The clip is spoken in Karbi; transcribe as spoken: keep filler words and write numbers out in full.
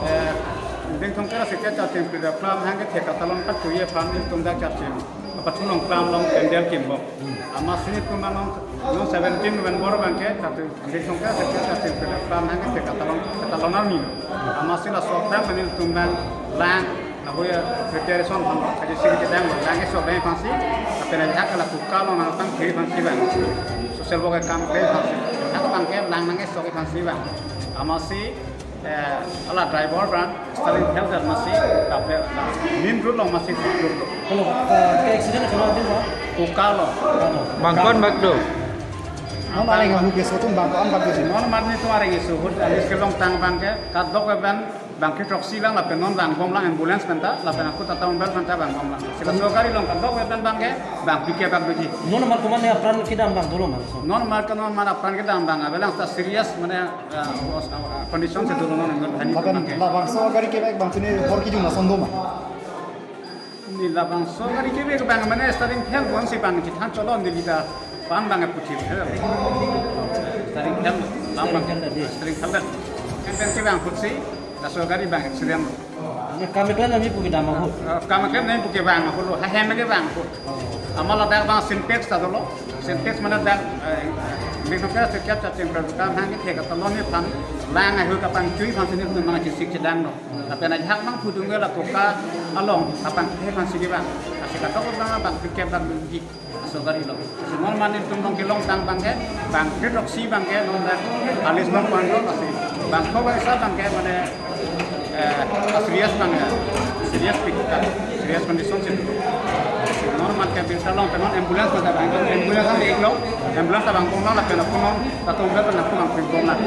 Eh, Dingthong Kera Sirkep Charching Pilgrim Club hang kethe katalon kachui aphan nelitum dak charching pathu along klam along pandal kimbom. Amatsi nelitum non, non seventeen November abangke charching, Dingthong Kera Sirkep Charching Pilgrim Club hang kethe katalon, katalon arni. Amatsi laso aphrang nelitum abang lang, lapu ya preparation aphan kachisik kedang, lang esok dang aphansi, lapen ajahak la kuka along nangpangthir aphansi abang, social work akam ke aphansi, ajahak abangke lang nang esok aphansi abang. Amatsi, eh, ala driver abang Stalin Health amatsi, kape, main road along amatsi road along. Kalau, eh, ke accident kalau ada apa? Kuka along. Kalau. Bangkon bak do. Non areng ahut keso atum bangkon bak do. Non mat nelitum areng keso ahut, alis kelongtang abangke, kadokave abang, bang kethroksi abang, lapen non vangbomlang ambulance aphanta, lapen ako Tata Mobile aphanta vangbomlang. Si laso gari along kadokave abang abangke, bang pikir bak doji. Non mat komat ne apran kedam abang dolo ma laso? Non mat ke non mat apran kedam abang, avelang ta serious mane, eh, was, eh, condition si dolo non, non, Lapen labangso gari kevek abang chini hor kejun ason do ma? Ni labangso gari kevek abang mane Stalin Health abangsi abang chethan cholon dili ta pan abang puthi. Stalin Health, abang, Stalin Health. Kan pen si abang putsi, laso gari abang accident. Ini kami kan kami puki dam ahut. Eh, kami kan nang puki abang ahut lo, ha hem lagi abang ahut. Amat ladak abang Sintex ta dolo. Sintex mane dak, eh, Dingthong Kera Sirkep Charching Pilgrim Club hang kethe katalon aphan, lang ahut kapangchui aphansi nelitum nangchisik chedang lo. Lapen ajahak nangpudun ke la kuka along kapangthir aphansi abang. Lasi kadokave abang pikir bak doji laso gari along. Lasi non mat nelitum along kelongtang abangke, bang kethroksi abangke non dak alis non panglo, lasi bangkethom abangsa abangke mane, eh, serious abangke, serious pikir, serious condition si. Non mat ke bisa along pen non ambulance mat abang, ambulance an iklo, ambulance abangbomlang lapen ako non Tata Mobile pen ako bang pikbomlang.